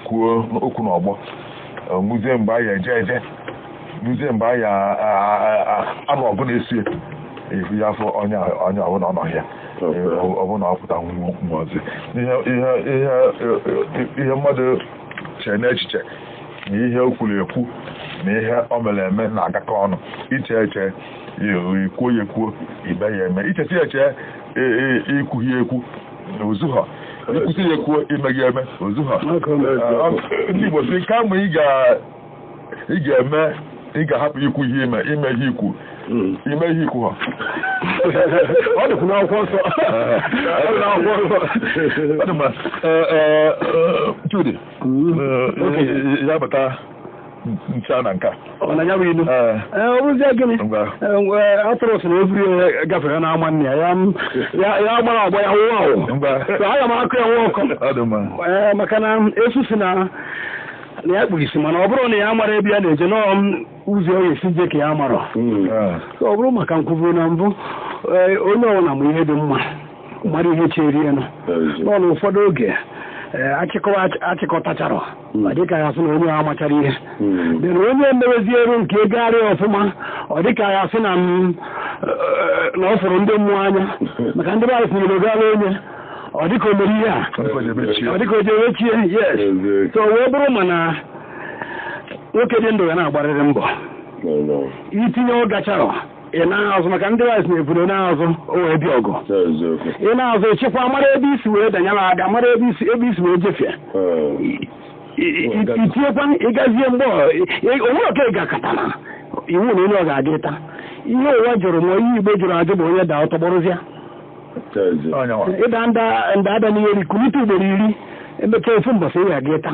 kwuo okwu n'ọgbọ, ruzie mgbe anyị eje eje, ruzie mgbe anyị anụ ọgụ na-esi efu ya afọ onye ọbụla ọ nọghị ya ọbụna ọpụta nwaozi. Ihe mmadụ chere n'echiche na ihe o kwuru ekwu na ihe o mere eme na-agakọ ọnụ. Iche eche ikwuo ya ekwuo, ibe ya eme. Ichesi eche ikwughị ekwu ozughọ, ikwusi ya ekwuo ime gị eme ozughọ. Ndị Igbo si kama ị ga-eme ị ga-ahapụ ikwu ihe ime ime ihe ikwu ime ihe ikwu ha. Ọ dịkwa n'akwụkwọ nsọ. Ọ dị mma. Chudi, ya bata ncha na nka. Ọ na ya bụ ilu. Ọ bụzie gịnị? Atụrụ sị na eburu ya gafere n'ama nne ya ya gbara agba ya nwụọ awụ. Aga m akụ ya nwa ọkọ. Maka na esu si na ya kpuru isi, mana ọ bụrụ na ya mara ebe ya na-eje nọọ ụzọ ọ ga-esi je ka ya marọ. Ọ bụrụ maka nkwuburu na mbụ, onye ọbụla ma ihe dị mma mara ihe chere ya nọ n'ụfọdụ oge achịkọtachara ọ dịka ya sị na onye ahụ machara ihe dị na onye mereziere nke ego ọfụma, ọ dịka ya sị na ọ fụrụ ndị mmụọ anya, maka ndị be anyị sịrị ogara onye ọ dịka o mere ihe a ọ dịka o jere chie. Yes, so wee bụrụ mana nwoke dị ndụ ya na-agbarịrị mbọ itinye ọ gachara ị na-azụ, maka ndị rice na-eburu na-azụ o wee bịa ọgụ ị na-azụ ịchịkwa mara ebe isi wee danyere ada, mara ebe isi wee jefie itinyekwa ịgazie mgbe onwe oke gakọtara iwu na onye ọ ga-adị ịta ihe ụwa jụrụ ma ihe Igbo jụrụ ajụ bụ onye daa ọtọgbọrụzịa ịda nda ada n'ihe ri kulite ugboro iri emechaa ofu mbọsị ị ga-aga ịta.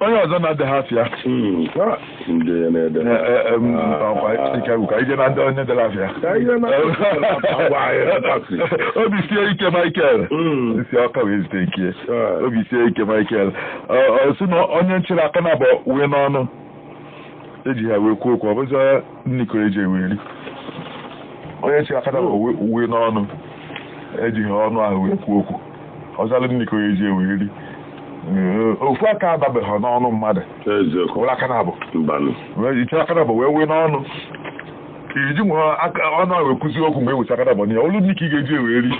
Onye ọzọ na-adịghị afịa ka ije na ndị onye dere afịa obi sie ike Michael si ọka wee zute ike obi sie ike Michael ọ sị na onye nchịrị aka na abụ wee n'ọnụ eji ha wee kwuo okwu, ọ bụzi nnikọ eji eweri. Onye nchịrị aka na abụ wee n'ọnụ ejighị ọnụ ahụ wee kwuo okwu, ọzalụ nniko eji eweri. Ofu aka ababeghị n'ọnụ mmadụ, aka na-abụ iche aka na-abụ wee wee n'ọnụ iji nwere ọnụ ahụ ekwuzi okwu mgbe ewucha aka na-abụ n'ihe olu nnike ị ga-eji eweri.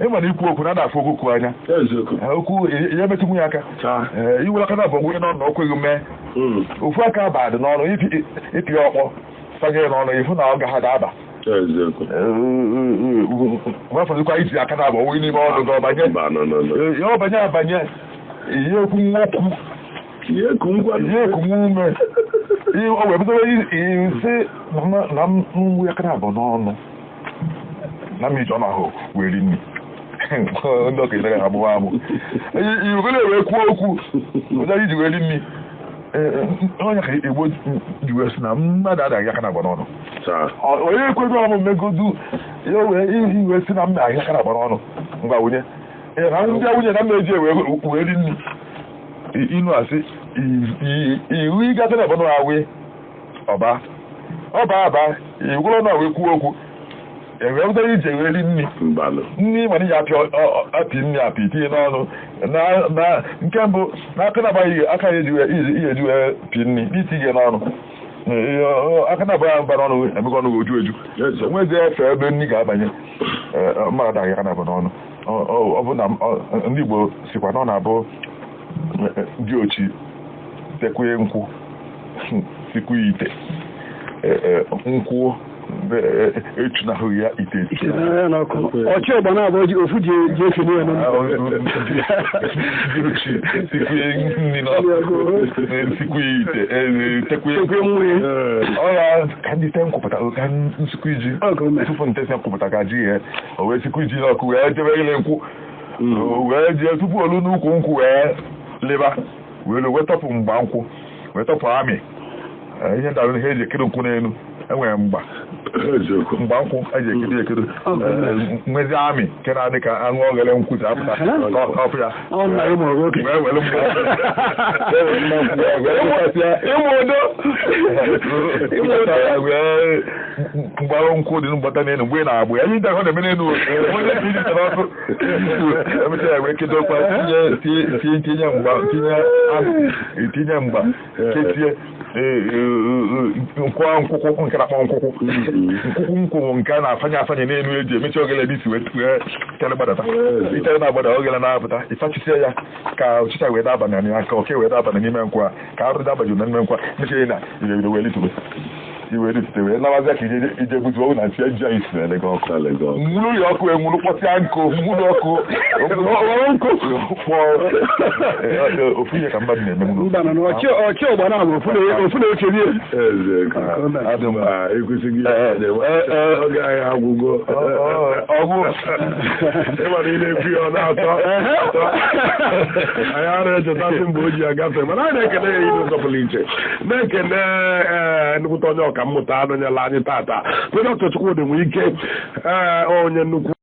Ịma na ikwu okwu na ada afụ okwu anya okwu ya metụ nwunye aka iwere aka na-abụ wee n'ọnụ na okweghị mee. Ofu aka aba dị n'ọnụ ịpị ọkpọ sanye n'ọnụ ịfụ na ọ gaghị ada nwafọdụkwa iji aka na-abụ wee n'ime ọnụ gị ọbanye ya ọbanye abanye ihe ekwu nwokwu ihe eku ume o wee bidoro isi na nwe aka na-abụ n'ọnụ na m iji ọnụ ahụ wee ri nri ndị okenye ga agbụwa agbụ iwere wee kwuo okwu ụzọ iji wee ri nri. Onye ka Igbo ji wee sị na mmadụ adaghị aka na-agba n'ọnụ, onye ekwego ọmụ mmegodu ya wee iwe sị na m na-ahịa aka na-agba n'ọnụ ngwa wunye na ndị nwunye na m na-eji wee ri nri inu asị iwu ịgata na ọbụna awe ọba ọba aba iwụrụ na wee kwuo okwu ewee ije wee ri nri nri mana iji apị nri apị tinye n'ọnụ na nke mbụ n'aka na-agbaghị aka ya eji wee pị nri n'itinye n'ọnụ aka na-agbaghị mba n'ọnụ emekọ ọnụ oju eju nwezi efe ebe nri ga-abanye mmadụ adaghị aka na-abụ n'ọnụ. Ọ bụ na ndị Igbo sikwa na ọ na-abụ dị ochi tekwe nkwụ sikwu ite nkwụ Echunahụghị ya ite. Ite na ya n'ọkụ. Ọchị ọgba na-abụ ji ofu ji ji efinye ya n'ọnụ. Sikwuye nri n'ọkụ, sikwuye ite, tekwuye. Tekwe nwunye. Ọ ya ka ndị te nkwupụta ka nsikwu ji Ọ ka o mere. tupu ntesi nkwupụta ka ji ghee, o wee sikwu ji n'ọkụ wee jebe ile nkwụ, o wee jee tupu olu n'ukwu nkwụ wee leba wee lu wee tọpụ mgba nkwụ, wee tọpụ amị. Ihe ndalụ ihe eji ekiri nkwụ n'elu, enwere mgba Eziokwu. Mgba nkwụ eji ekiri ekiri. Nwezi amị nke na-adị ka aṅụ oghere nkwụ si apụta ọpụ ya. Ọ nna gị mụrụ nwoke. Wee were mgba, wee were mgba nkwụ wee wụsasịa. Ịmụ udo. Ịmụ udo wee mgbarụ nkwụ dị mgbata n'elu mgbe ị na-agbụ ya, ihe ndị ahụ na-eme n'elu, onye dị iji tere ọkụ, emechaa ya wee kedokwa, tinye tinye tinye mgba, tinye amị, tinye mgba, kechie nkwụ, nkwụkwụ nke na-akpọ nkwụkwụ, nkwụkwụ nkwụ nke a na-afanye afanye n'elu eji emechi ogele ebe isi wee tere gbadata, itere na-agbada, ogele na-apụta, ịfachisie ya ka ọchịcha wee daba na ya, ka oke wee daba n'ime nkwụ a, ka arụ dabaju na n'ime nkwụ a, mechie na iwe wee litube, iwe litute wee lawazịa ka ije ije butuo na ntị eji anyị sirele gị ọkụ, nwuru ya ọkụ, enwuru kpọsịa nkụ, nwuru ọkụ nkụ kpọọ. Ofu ihe ka mmadụ na-eme. Mba na ọchị ọchị ọgba na-abụ ofu na-echebi ya. Eziokwu. Adị mma. Ekwesịghị oge anyị agwụgo. Ọgwụ. Ịmara ị na-ekwu ya, ọ na-atọ atọ. Anyị ara echetasị mgbe o ji agafe, mana anyị na-ekene ya ilu ụzọ pụrụ iche, na-ekene ee nnukwute onye ọka mmụta anụnyela anyị tata, Dr. Chukwudị Nwike, ee onye nnukwu.